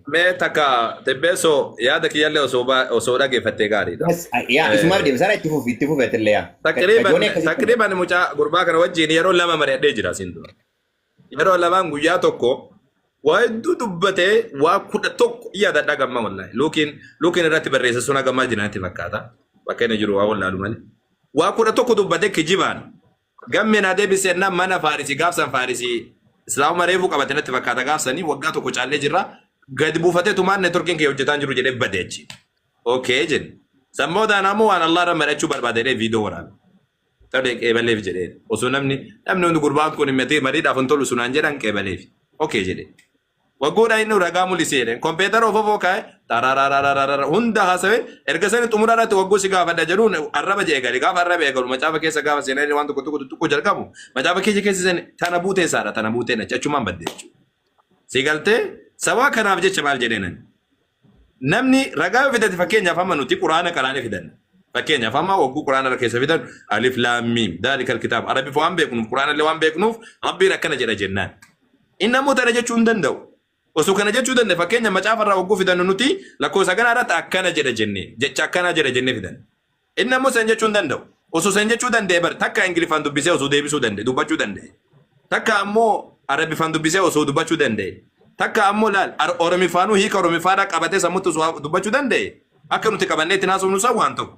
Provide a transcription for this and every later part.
Mee takka Tibbeessoo, yaada kiyyallee osoo dhageeffattee gaariidha. Bas, yaa isumaaf deebisara, itti fufi, itti fufi atillee yaa. Taqriiban Kajoonii akkasitti. Taqriiban mucaa gurbaa kana wajjin yeroo lama mari'adhee jira asiin dura. Yeroo lamaan guyyaa tokko waa hedduu dubbatee, waa 11 yaadadha gamma wallaahi. Luukiin irratti barreesse sun hagammaa jira natti fakkaata. Bakka inni jiru waa wallaalu malee. Waa 11 dubbatee kijibaan. Gammee naa deebisee ennaan mana Faarisii gaafsan, Faarisii Islaamuma reefuu qabate natti fakkaata gaafsanii, waggaa tokko caallee jirra. Gadi buufatee tumaan networkiin kee hojjetaa hin jiru jedhee bade achi. Okay jenne. Sammoodaan ammoo waan Allah irra mari'achuu barbaade jedhee viidiyoo waraabe. Tole, qeebaleef jedheen. Osoo namni hundi gurbaan kun mariidhaaf hin tolu sunaan jedhan, qeebaleef. Okay jedhe. Waggoodha inni ragaa mul'isee jedheen. Kompiitara of ofoo kaa'e tarararararara hunda haasawee, erga sani xumura irratti wagguu si gaafadha jedhuun arraba jee eegale. Gaafa arraba eegalu macaafa keessa gaafa seenanii waan tokko tokko tuttuquu jalqabu, macaafa keessa keessa seene tana buutee isaadha, tana buutee achi achumaan badde jechuudha. Si galtee? Sababa kanaaf jecha maal jedheenan? Namni ragaa yoo fidate, fakkeenyaaf amma nuti Quraana qaraanee fidanna. Fakkeenyaaf amma wagguu Quraana irra keessa fidan, alif laam miim daalikal kitaab, Arabiif waan beeknuuf, Quraana illee waan beeknuuf, Rabbiin akkana jedha jennaan. Inni ammoo tana jechuu hin danda'u. Osoo kana jechuu danda'e, fakkeenya macaafa irraa wagguu fidannu nuti lakkoofsa kanaa irratti akkana jedha jennee, jecha akkanaa jedha jennee fidanna. Inni ammoo san jechuu hin danda'u. Osoo san jechuu danda'e bar takka Ingiliffaan dubbisee osoo deebisuu danda'e, dubbachuu danda'e. Takka ammoo Arabiffaan dubbisee osoo dubbachuu danda'e. Takka ammoo laal Oromiffaanuu hiika Oromiffaadhaa qabatee sammutti osoo dubbachuu danda'e, akka nuti qabannee ittiin haasofnu san waan tokko.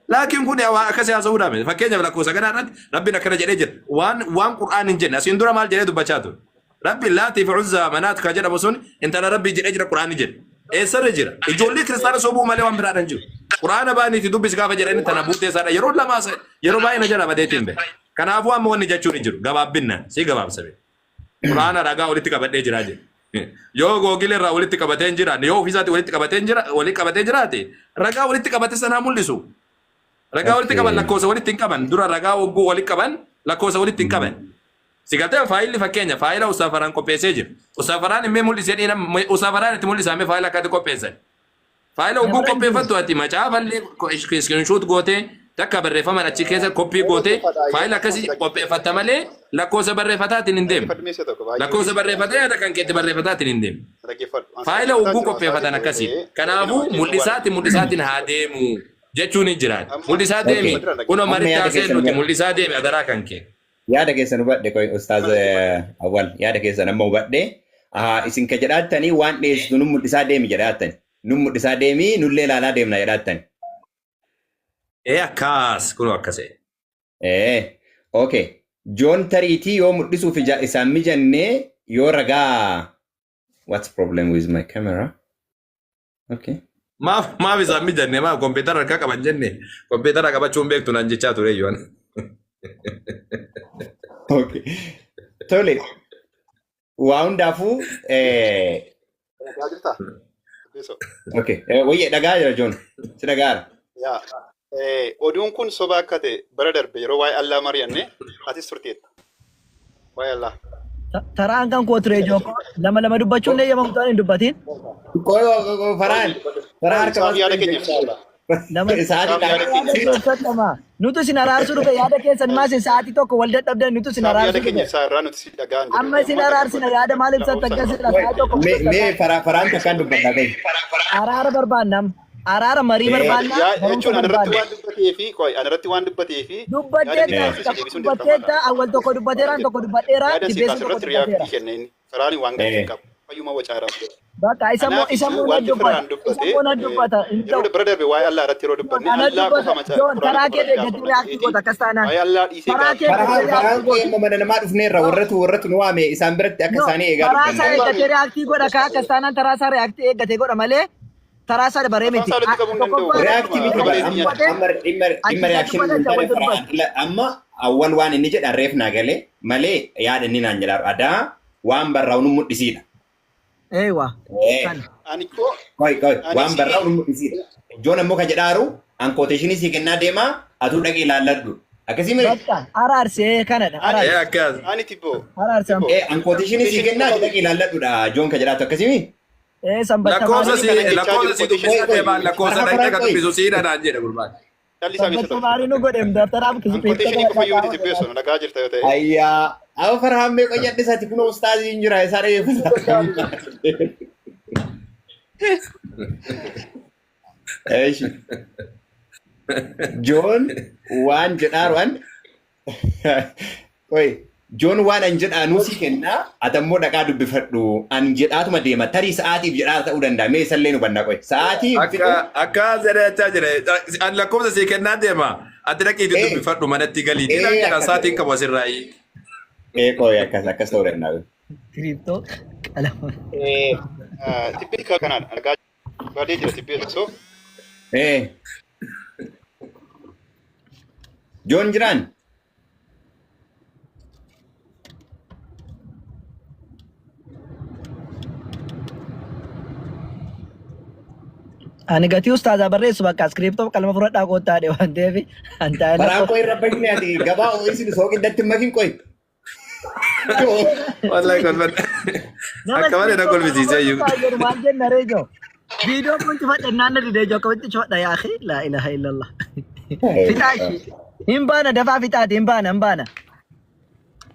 Laakiin kun waan akkasii haasa'uu dhaame. Fakkeenyaaf lakkoofsa kanaa irratti Rabbiin akkana jedhee jira. Waan Qur'aan hin jenne asiin dura maal jedhee dubbachaa ture? Rabbiin Laatii fi Uzzaa Manaat kan jedhamu sun intala Rabbii jedhee jira Qur'aanni jedhe. Eessarra jira? Ijoollee kiristaana sobuu malee waan biraadhaan jiru. Qur'aana baaniiti dubbisi gaafa jedhanii tana buutee isaadha. Yeroo lamaa yeroo baay'ee na jala badeetiin bahe. Kanaafuu amma wanni jechuun hin jiru. Gabaabbinaan si gabaabsame. Qur'aana ragaa walitti qabadhee jira jedhe. Yoo Google irraa walitti qabatee hin jiraanne, yoo ofiisaatti walitti qabatee hin jira, walitti qabatee jiraate, ragaa walitti qabate sanaa mul'isu. Ragaa walitti qaban lakkoofsa walitti hin qaban. Dura ragaa hogguu walitti qaban lakkoofsa walitti hin qaban. Si galtee? Faayilli fakkeenya faayila Ustaaz Farhaan qopheessee jira. Ustaaz Farhaan immee mul'isee dhiina Ustaaz Farhaan itti mul'isaa mee faayila akkatti qopheessan. Faayila hogguu qopheeffattu ati macaafallee screenshot gootee, takka barreeffaman achi keessa copy gootee, faayila akkasii qopheeffatta malee lakkoofsa barreeffataatiin hin deemne. Lakkoofsa barreeffatee yaada kan keetti barreeffataatiin hin deemne. Faayila hogguu qopheeffatan akkasii. Kanaafuu mul'isaati mul'isaatiin haa deemu jechuun hin jiraatu. Mul'isaa deemi, kunoo Amma maritti yaada haasee keessan nuti hubadhe. mul'isaa deemi adaraa kan kee. Yaada keessan hubadhe. Qoy, Ustaaz Awwal, yaada keessan amma hubadhe. Isin ka jedhaattanii waan dhiyeessitu nu mul'isaa deemi jedhaattani. Nu mul'isaa deemi, nullee ilaalaa deemna jedhaattani. Ee, akkas, kunoo akkasee. Okay. Joon tariitii yoo mul'isuuf ija isaan mijannee yoo ragaa. What's problem with my camera? Okay. Maaf isaan mijanne? Maaf kompiitara harkaa qaban jenne? Kompiitara qabachuu hin beektu naan jechaa ture iyyuu. Okay. Tole. Waa hundaafuu Dhagaa jirtaa? Beeso. Okay. Wayya dhagaa jira Joon. Si dhagaara. Yaa. Oduun kun soba akka ta'e bara darbe yeroo waa'ee Allaa mari'anne atis turteetta. Waa'ee Allaa. Taraan kan koo ture jooko lama lama dubbachuun eeyyamamu ta'an hin dubbatin. Qoy, Faraan. Faraan harka Isaaf yaada keenya ibsa. Lama Sa'aatii Isaaf yaada keenya yaada keessan lama. Nutu isin araarsuu dhufe, yaada keessan maa isin sa'aatii tokko wal dadhabdan, nutu isin Isaaf yaada araarsuu keenya dhufe. ibsaa irraa nuti si dhagaan jedhu. Amma isin araarsina, yaada maal ibsatti akkasidha sa'aatii tokko Mee mee Faraan takkaan dubbadhaa ta'e. Araara barbaannam. Araara marii barbaanna. Yaa Barumsa jechuun anarratti barbaanna. waan dubbatee fi qoy anarratti waan dubbatee fi yaada Dubbatteetta, inni kaase si tokko deebisuun dubbatteetta, dirqamaadha. Awwal tokko dubbateera, tokko dubbadheera, Yaada si Tibbeessi kaase tokko irratti dubbateera. react kenne inni. Faraan waan galchee qabu. Fayyuma wacaara. Bakka isa immoo Kanaaf isa iyyuu immoo na wanti dubbata. Firaan Isa dubbate immoo na dubbata. Hin yeroo ta'u. bara darbe waa'ee Allah irratti yeroo dubbanne Ana Allah dubbata. qofa maca Joon, Quraana karaa qofa kee irratti deeggartii haasofna react jedheeti goota akkas taanaan. waa'ee Allah dhiisee Karaa gaaffii kee Faraan deeggartii Faraan react goota. koo amma mana namaa dhufneerra, warratu nu waame, isaan biratti akka No, isaanii eegaa karaa isaa dubbanna. eeggatee react godha kaa, akkas taanaan taraa isaa react eeggatee godha malee taraa isaa dabaree Afaan miti. isaa walitti qabuu hin danda'u. Tokkoffaa React miti Akkuma bara malee amma dubbatee amma dhimma achi reaction dubbata hin taane awwal Faraan dubbata. Amma Awwal waan inni jedha reef naa galee malee yaada inni naan jedha adaa waan barraa'u nu mul'isiidha. Eewa. Kan. Ani koo Qoy, qoy, ani waan si barraa'u nu mul'isiidha. Joon ammoo ka jedhaaru an quotation sii kennaa deemaa, atuu dhaqii ilaalladhu. Akkasii mire? Bakka araarsee kanadha. Ani Araarse. Ee, akkas. Ani tibboo Araarse. tibboo An quotation sii quotation kennaa, ati qofa dhaqii ilaalladhudha Joon ka jedhaatu, akkasii mi? Ee, sanbatta Lakkoofsa maarii. si Ani kana jechaa lakkoofsa jiru si quotation dubbisaa Qoy, qoy, deemaa, lakkoofsa Farhaan dhaqxee Farhaan ka qoy. dubbisu siidha naan jedhe gurbaan. Callisaa Sanbatta beeksisa. maarii nu godhem daftaraaf An quotation qofa iyyuu miti, tibbeessu na dhagaa jirta yoo ta'e. Ayyaa, amma Farhaan mee qoyyadhe isaati, kunoo ustaazii hin jira isaa dhageeffata. Eeshi. Joon waan jedhaaru an Qoy, Joon waan an jedhaanuu si kennaa, ati ammoo dhaqaa dubbifadhu. An jedhaatuma deema. Tarii sa'aatiif jedhaa ta'uu danda'a. Mee isallee nu bannaa qoy. Sa'aatii hin Akka fixu. akka jedhee jechaa jira. An lakkoofsa sii kennaa deema. Ati dhaqiitii dubbifadhu manatti galii. Jedhaan Ee jedha akkas sa'aatiin qabu asirraayi. Ee qoy akkas akkas ta'uu danda'a. Kiriiptoo qalama. Tibbii kanaan argaa badee jira tibbii osoo. Ee. Joon jiraan? Ani gatii ustaazaa barreessu bakka iskiriiptoo qalama fudhadhaa koottaa dhe waan ta'eef an taa'ee Baraa lakkoo. qoy irra bahine ati gabaa isin sooqiddatti hin makin qoy. Wallahi kolfan. Nama Akka malee na iskiriiptoo qalama kolfisiisee iyyuu. fudhadhaa jedhu maal jenna ree joo. Viidiyoo kun cufadhe naan na didee joo akkamitti cufadha yaa akhi laa ilaaha illallah. Fixaa ishii. Hin baana dafaa fixaati hin baana hin baana.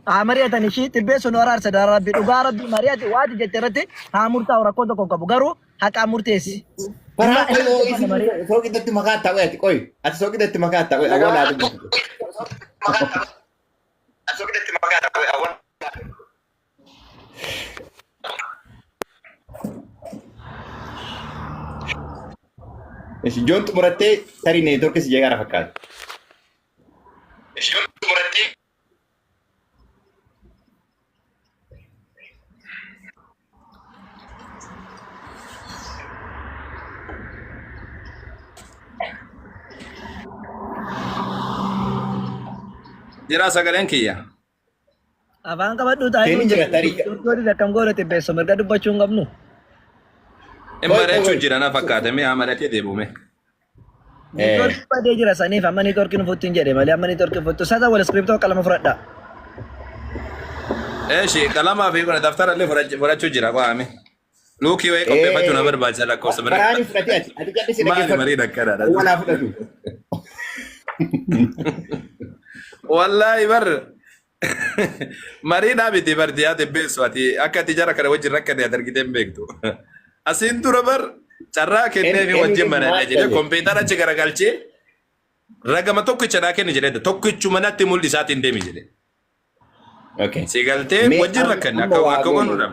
Haa mari'atan ishii xibbee sun araarsa dara rabbi dhugaa rabbi mari'ati waati jette irratti haa murtaa'u rakkoon tokko hin qabu garuu haqaa murteessi. Hin Baraa qoy hin oo dubbanna isin malee. sooqiddatti makaa ta'u ati qoy. Ati sooqiddatti makaa ta'u awwal haa dubbatu. Ishi Joon xumurattee tarii neetworkii si jeeqaa fakkaata. Jira sagaleen kiyya. Afaan qabadhuu taa'ee Keeni nuun jira jedhe. tarii. Doktorri akkam goone xibbeessu mirga dubbachuu hin qabnu. Hin Qoy qoy bareechuu qoy. jira na fakkaate mee haa maratee deebi'ume. Neetwoorkii badee jira saniif amma neetwoorkii nu futtu hin jedhe malee amma neetwoorkii futtu. Sasa wal iskiriptoo qalama fudhadha. Eeshi qalamaa fi kun daftara illee fudhachuu jira qo'ame. Luukii wayii qopheeffachuu na barbaachisa lakkoofsa bira. Baraani fudhatee ati ati callisii Maali dhaggeeffadhu. mariin akkanaadha. Awwal haa fudhatu. Wallaahi bar marii dhaabiti bar diyaate beessu ati akka ati jara kana wajjin rakkate ati argitee hin beektu. Asiin dura bar carraa kenneefi wajjin Maal maradha jedhee dhabe? kompiitara achi garagalchee ragama tokkicha naa kenni jedhee tokkichuma natti mul'isaatiin deemi jedhe. Okay. Si galtee Mee wajjin amma rakkanne amma akka waa akka goonu. goonu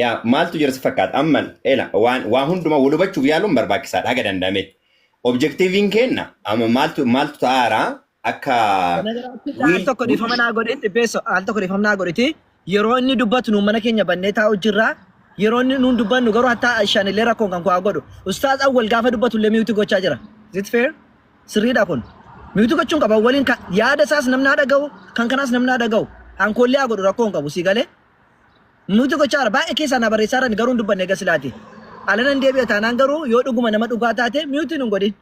Yaa maaltu jira si fakkaata? Amma ela waan waa hundumaa wal hubachuuf yaaluun barbaachisaadha haga danda'ametti. Objektiiviin keenna amma maaltu maaltu ta'aara akka Al tokko dhiifama naa godhi xibbeesso al tokko dhiifama naa godhiti yeroo inni dubbatu nuun mana keenya bannee taa'u jirra yeroo inni nuun dubbannu garuu hattaa shan illee rakkoon kan koo godhu ustaaz awwal gaafa dubbatu illee miyuuti gochaa jira is it fair sirriidha kun miyuuti gochuun qaba waliin yaada isaas namni haa dhaga'u kan kanaas namni haa dhaga'u ankoollee haa godhu rakkoon qabu sii galee Nuti gochaa jira. Baay'ee keessaa na barreessaa jiran garuu hin dubbanne eega silaati. Alanan deebi'a taanaan garuu yoo dhuguma nama dhugaa taate miyuutiin hin godhin.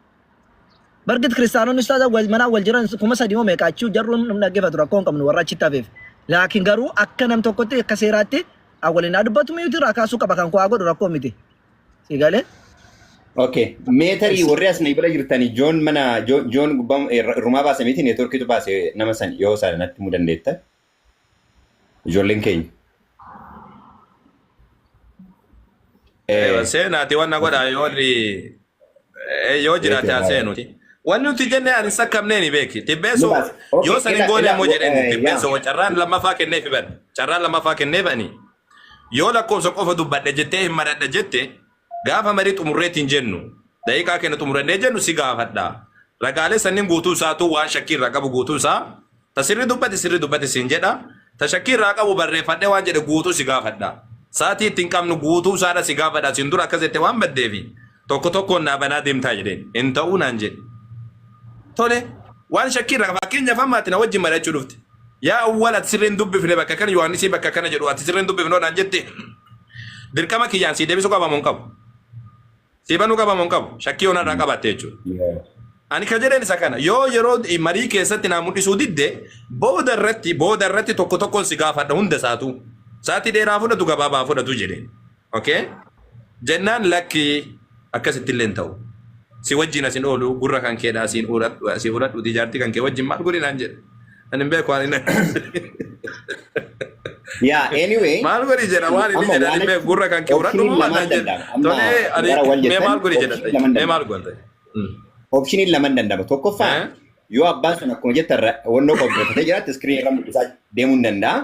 Bargit kiristaanonni ustaaza wal manaa wal jiran 3000 moo meeqa achii jarruun nu dhaggeeffatu rakkoo hin qabnu warra achitti hafeef. Laakiin garuu akka nam tokkotti akka seeraatti awwaliin haa dubbatu miyuutii irraa kaasuu qaba kan koo haa godhu rakkoo miti. Si galee? Okay. Mee tarii warri as na bira jirtanii Joon mana Joon gubbaa irrumaa baase miti neetworkiitu baase nama san yoo sana natti himuu dandeetta. Ijoolleen keenya. Seenaati wanna godha yoo warri yoo jiraate haa seenuti. Wanni nuti jenne ani sakkamnee ni beeki. Tibbeessoo yoo san hin goone immoo jedheen tibbeessoo carraan lammaffaa kenneef ban. Carraan lammaffaa kenneef ani yoo lakkoofsa qofa dubbadhe jettee hin maradha jette Gaafa marii xumurreetiin jennu, daqiiqaa keenya xumurannee jennu si gaafadha. Ragaalee sanniin guutuu isaatuu waan shakkii irraa qabu guutuu isaa ta sirrii dubbate sirrii dubbate siin jedha. Ta shakkii irraa qabu barreeffadhee waan jedhe guutuu si gaafadha. Sa'atii ittiin qabnu guutuu isaadha si gaafadha. Siin dura akkas jette waan baddeefi tokko tokkoon naa banaa deemtaa jedheen. Hin ta'uu naan jedhe. Tole waan shakkii irraa fakkeenyaaf amma ati na wajjin mari'achuu dhufte. Yaa awwal ati sirriin dubbifne bakka kana Yohaannisii bakka kana jedhu ati sirriin dubbifne naan jette dirqama kiyyaan sii deebisuu qaba moo hin qabu? Sii banuu qaba moo hin qabu? Shakkii yoo narraa qabaatte jechuudha. Ani ka jedheen isa kana yoo yeroo marii keessatti naa mul'isuu didde booda irratti booda irratti tokko tokkoon si gaafadha hunda isaatu. Sa'aatii dheeraa fudhatu gabaabaa fudhatu jedheen. Okay? Jennaan lakki akkasitti illee hin ta'u. Si wajjin asin oolu gurra kan keedhaa siin si fudhadhuuti jaartii kan kee wajjin maal godhi naan jedhe. Ani hin beeku ani. Yaa anyway. Maal godhi jedha waan inni Amma jedhan waan mee gurra kan kee optioniin fudhadhu maal lamaan naan jedha. danda'ama. Amma Tolee ani gara wal mee jettan maal godhi jedha optioniin lamaan mee danda'ama. maal godhe. Optioniin lamaan danda'ama. Tokkoffaa yoo abbaan sun akkuma jettan wannoo qopheeffatee jiraatti screen irra mul'isaa deemuu hin danda'a.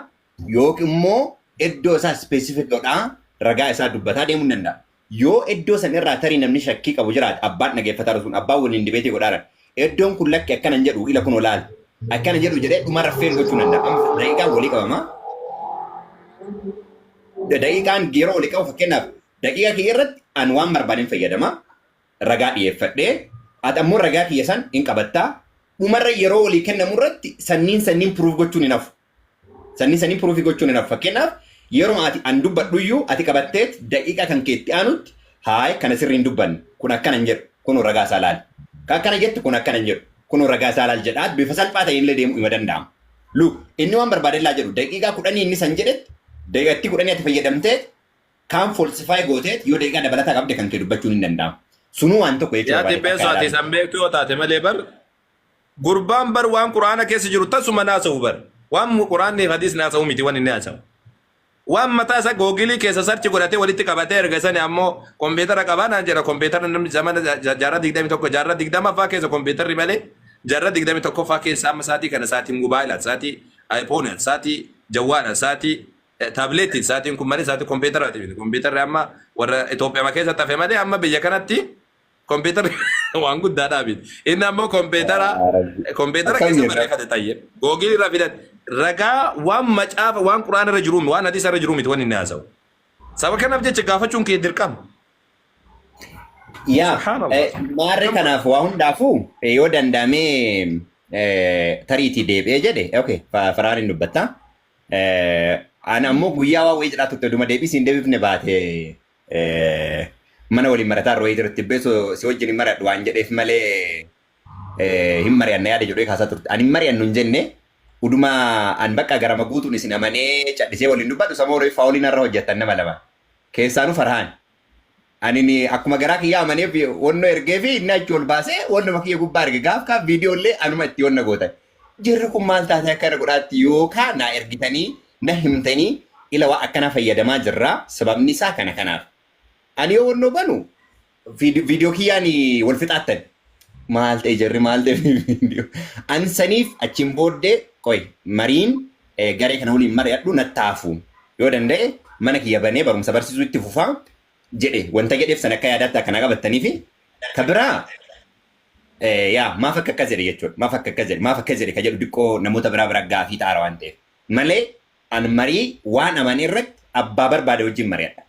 Yookiin immoo iddoo isaa specific godhaa ragaa isaa dubbataa deemuu hin danda'a. Yoo iddoo san irraa tarii namni shakkii qabu jiraate, abbaan dhageeffataa sun, abbaan waliin debate godhaara. Iddoon kun lakki akkana hin jedhu, ila kun olaal. Akkana jedhu jedhee dhumarra fail gochuu danda'a. Amma daqiiqaan walii qabama. Daqiiqaan yeroo walii qabu, fakkeenyaaf daqiiqa kiyya irratti an waan barbaadeen fayyadama. Ragaa dhiyeeffadhee, ati ammoo ragaa kiyya san hin qabattaa. Dhumarra yeroo walii kennamu irratti sanniin proof gochuun hin hafu. Sanniin proof gochuun hin hafu. Fakkeenyaaf yeroo ati an dubbadhuyyuu ati qabatteet daqiiqa kan keetti aanutti, haay, kana sirrii hin dubbanne, kun akkana hin jedhu, kun ragaa isaa laali. Kan akkana jettu kun akkana hin jedhu, kun ragaa isaa laali jedhaa bifa salphaa ta'een illee deemuu hima danda'ama. Lu inni waan barbaade laa jedhu, daqiiqaa 10 inni san jedhetti daqiiqatti 10 ati fayyadamtee kaan falsify gooteet, yoo daqiiqaa dabalataa qabde kan kee dubbachuun hin danda'amu. Sunuu waan tokko jechuu Yaa barbaade xibbeessoo akka ati yaadaatti. san beektu yoo taate malee, bar gurbaan bar waan quraana keessa jiru tasuma naasa'u, bar waan quraanni fi hadiisni haasa'u miti waan inni haasa'u. Waan mataa isaa Google keessa search godhatee walitti qabatee erga sani ammoo kompiitara qabaa naan jedha. Kompiitara namni zamana jaarraa 21, jaarraa 20ffaa keessa kompiitarri malee, jaarraa 21ffaa keessa amma sa'aatii kana sa'aatii mobaayilaa, sa'aatii iPhone, sa'aatii jawwaadha, sa'aatii tabletii, sa'aatiin kun malee sa'aatii kompiitaraati miti. Kompiitarri amma warra Itoophiyaa keessatti hafe malee amma biyya kanatti kompiitarri waan guddaadhaa miti. Inni ammoo kompiitara Akkam keessa jirra? barreeffate tayyee Google irraa fidate ragaa waan macaafa, waan quraana irra jiru, waan hadiisa irra jiru miti waan inni haasa'u. Saba kanaaf jecha gaafachuun kee dirqama. Yaa Subhaanallah. Maarree kanaaf waa hundaafuu yoo danda'amee tariitii deebi'ee jedhe, okay, faraan hin dubbatta. Ani ammoo guyyaa waa wayii jedhaa turte, dhuma deebii siin deebifne baate, mana waliin marataa irra wayii jirutti beesu si wajjin hin maradhu waan jedheef malee hin mari'anna yaada jedhee kaasaa turte. Ani hin mari'annu hin jenne, uduma an bakka garama guutuun isin amanee cadhisee waliin dubbadhu samoo foul narra hojjettan nama lama. Keessaanuu Farhaan. Ani ni akkuma garaa kiyyaa amaneef wannoo ergee fi inni achi ol baasee wannuma kiyya gubbaa erge, gaaf kaaf viidiyoo illee anuma itti wanna gootan. Jirri kun maal taatee akkana godhaatti yookaan naa ergitanii na himtanii, ila waa akkanaa fayyadamaa jirra, sababni isaa kana kanaaf. Ani yoo wannoo banu viidiyoo kiyyaan wal fixaattan. Maal ta'e jarri, maal ta'e viidiyoo. An saniif achiin booddee qoy mariin garee kana waliin mari'adhu nattaafu. Yoo danda'e mana kiyya banee barumsa barsiisuu itti fufaa jedhe, wanta jedheef san akka yaadaatti akkanaa qabattanii fi ka biraa yaa maaf akka akkas jedhe jechuudha. Maaf akka akkas jedhe, maaf akkas jedhe ka jedhu diqqoo namoota biraa bira gaafii xaara waan ta'eef. Malee an marii waan amane irratti abbaa barbaade wajjin mari'adha.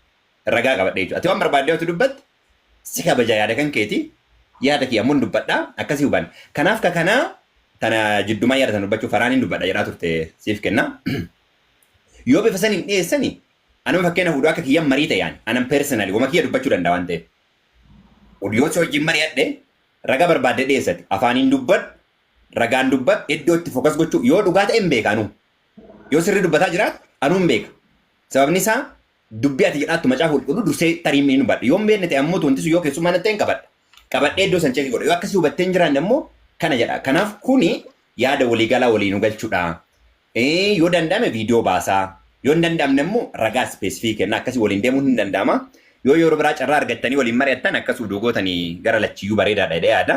Ragaa qabadha jechuudha. Ati waan barbaadde yoo dubbatte si kabaja, yaada kan keeti, yaada kiyya ammoo dubbadha, akkasii hubanna. Kanaaf ka kanaa tana jiddumaa yaada sana dubbachuu faraan hin dubbadha jedhaa turte siif kenna. Yoo bifa saniin dhiyeessani, anuma fakkeenya fuudhuu akka kiyyan marii ta'e, anan personally wama kiyya dubbachuu danda'a waan ta'eef. Yoo si wajjin mari'adhe raga barbaadde dhiyeessati, afaaniin dubbadhu, ragaan dubbadhu, iddoo itti focus gochuu yoo dhugaa ta'e hin beeka anuu. Yoo sirrii dubbataa jiraatu anuu hin beeka. Sababni isaa dubbii ati jedhaattu macaafa qulqulluu dursee tarii hin hubadha. Yoo hin beekne ta'e ammoo wanti sun yoo keessummaa natti ta'e hin qabadha. Qabadhee iddoo san check godha. Yoo akkasii hubattee hin jiraanne ammoo kana jedha. Kanaaf kuni yaada waliigalaa waliin nu galchuudha. Yoo danda'ame viidiyoo baasaa. Yoo hin danda'amne immoo ragaa specific kenna, akkasii waliin deemuun hin danda'ama. Yoo yeroo biraa carraa argattanii waliin mari'attan akkas uduu gootanii gara lachiyyuu bareedaadha jedhee yaada.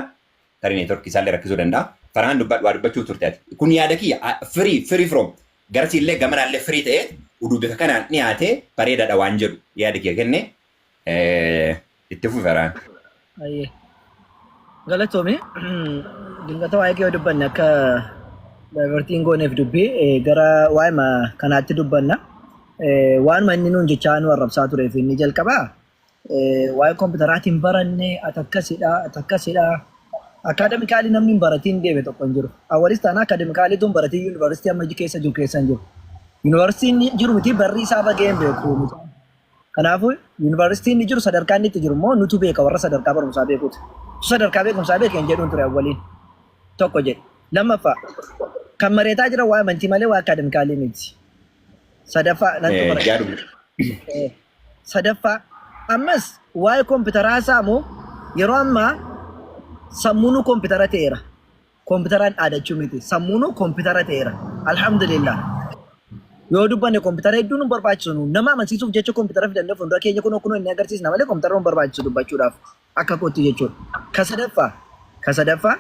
Tarii network isaallee rakkisuu danda'a. Farhaan, dubbadhu, waa dubbachuu turte ati. Kun yaada kiyya free from garasiillee gamanaallee free ta'ee uduu bifa kanaan dhiyaate bareedaadha waan jedhu yaada kiyya kenne, itti fufi Farhaan. Ayyee. Galatoomi. Dingata waa'ee kee yoo dubbanne akka divertiin gooneef dubbii gara waa'ima kanaatti dubbanna. Waanuma inni nuun jechaa nu arrabsaa tureef inni jalqabaa waa'ee kompiitaraatiin baranne, ati akkasidha, ati akkasidha. Academically namni hin baratiin deeme tokko hin jiru. Awwalis taanaa academically tun baratiin yuunivarsiitii amma keessa jiru keessa hin jiru. Yuunivarsiitiin jiru miti, barri isaa bagee hin beeku. Kanaafuu yuunivarsiitiin inni jiru, sadarkaa inni itti jiru immoo nutu beeka, warra sadarkaa barumsaa beekuuti. Sadarkaa beekumsaa beeke hin jedhuun ture awwaliin. Tokko jedhe. Lammaffaa, kan mareetaa jiran waa'ee amantii malee waa'ee academically miti. Sadaffaa nan xumura. Yaaduma. Sadaffaa, ammas waa'ee kompiitaraa isaa immoo yeroo ammaa sammuunuu kompiitara ta'eera. Kompiitaraan dhaadachuu miti. Sammuunuu kompiitara ta'eera. Alhamdulillah. Yoo dubbanne kompiitara hedduun nu barbaachisu, nu nama amansiisuuf jecha kompiitara fidannee fuuldura keenya kunoo kunoo inni agarsiisna malee kompiitara nu barbaachisu dubbachuudhaaf akka kootti jechuudha. Ka sadaffaa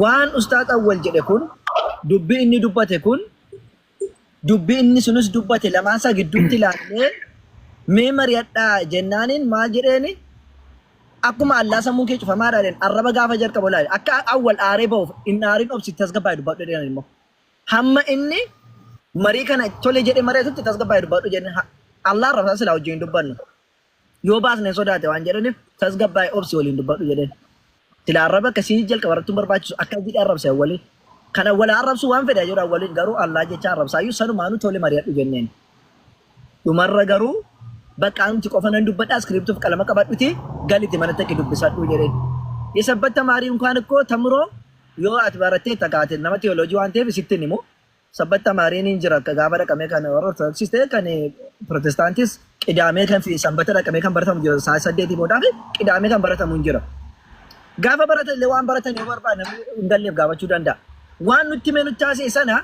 waan Ustaaz Awwal jedhe kun, dubbii inni dubbate kun, dubbii inni sunis dubbate lamaansaa gidduutti ilaallee mee mari'adhaa jennaaniin maal jedheeni? Akkuma Allaa sammuun kee cufamaadha jedheen. Arraba gaafa jalqabu ilaali, akka Awwal aaree ba'uuf inni aariin obsi, tasgabbaa'e dubbadhu jedheen. Immoo hamma inni marii kana tole jedhe mari'atutti tasgabbaa'e dubbadhu jedheen. Allaa arrabsaa silaa wajjin dubbannu yoo baasne sodaate waan jedhaniif tasgabbaa'e, obsi, waliin dubbadhu jedheen. Sila arraba akkasii jalqaba irratti hin barbaachisu. Akka jedhe arrabse Awwaliin. Kan Awwala arrabsu waan fedhe jedhu, Awwaliin garuu Allaa jecha arrabsaayyuu sanumaanuu tole mari'adhu jenneen. Dhumarra garuu bakka nuti qofa nan dubbadha, iskiriptuuf qalama qabadhuti galiti manatti akka dubbisadhu jedheen. የሰንበት ተማሪ እንኳን እኮ ተምሮ yoo ati barattee takaate nama theology waan ta'eef sitti himu. ሰንበት ተማሪin hin jira, akka gaafa dhaqamee kan warra Ortodoksiis ta'e kan Protestaantis qidaamee kan fi sanbata dhaqamee kan baratamu jira, sa'a 8 boodaa fi qidaamee kan baratamu hin jira. Gaafa baratan illee waan baratan yoo barbaade namni hin galleef gaafachuu danda'a. Waan nutti mee nutti haasa'e sana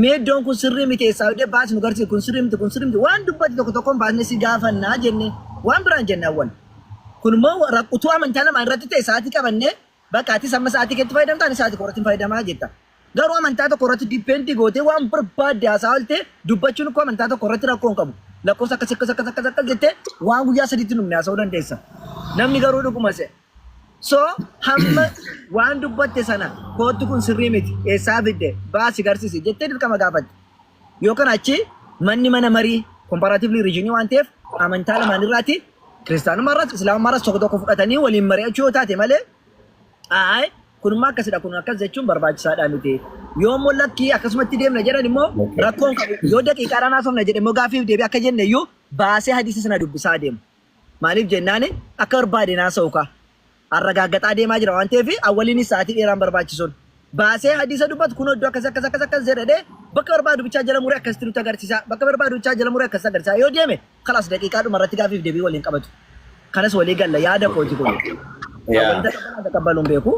mee iddoon kun sirrii miti, eessaa hidhee baasi nu garsiise, kun sirrii miti, kun sirrii miti, waan dubbate tokko tokkoon baasnee si gaafannaa jenne, waan biraan jenne Awwal. Kun immoo utuu amantaa lamaan irratti ta'e sa'aatii qabannee bakka atis amma sa'aatii keetti fayyadamta, ani sa'aatii koo irratti fayyadamaa jetta. Garuu amantaa tokko irratti depend gootee waan barbaadde haasaa oolte dubbachuun koo amantaa tokko irratti rakkoo hin qabu. Lakkoofsa akkas akkas akkas akkas akkas jettee waan guyyaa 3tti numne haasa'uu dandeessa. Namni garuu dhuguma se'a. So hamma waan dubbatte sana kootti kun sirrii miti, eessaa fidde, baasi garsiisi jettee dirqama gaafatte. Yookaan achi manni mana marii comparatively religion waan ta'eef amantaa lamaan irraati, kiristaanummaa irraas islaamummaa irraas tokko tokko fudhatanii waliin mari'achuu yoo taate malee, ayi kunummaa akkasidha, kun akkas jechuun barbaachisaadha miti. Yoo immoo lakkii akkasumatti deemna jedhan immoo rakkoon qabu. Yoo daqiiqaadhaan haasofna jedhe immoo gaaffiif deebii akka jenne iyyuu baasee hadiisa sana dubbisaa deemu. Maaliif jennaani akka barbaade haasa'u kaa. Arragaaggaxaa deemaa jira waan ta'eef Awwaliinis sa'aatii dheeraan barbaachisuun. Baasee hadiisa dubbatu kun iddoo akkas akkas akkas akkas jedhee bakka barbaadu bichaa jala muree akkasitti nutti agarsiisa. Bakka barbaadu bichaa jala muree akkas agarsiisa. Yoo deeme kalaas daqiiqaa dhuma irratti gaaffiif deebii waliin qabatu. Kanas walii galla, yaada kooti kun. Awwalin taqabbalaa taqabbaluun beeku.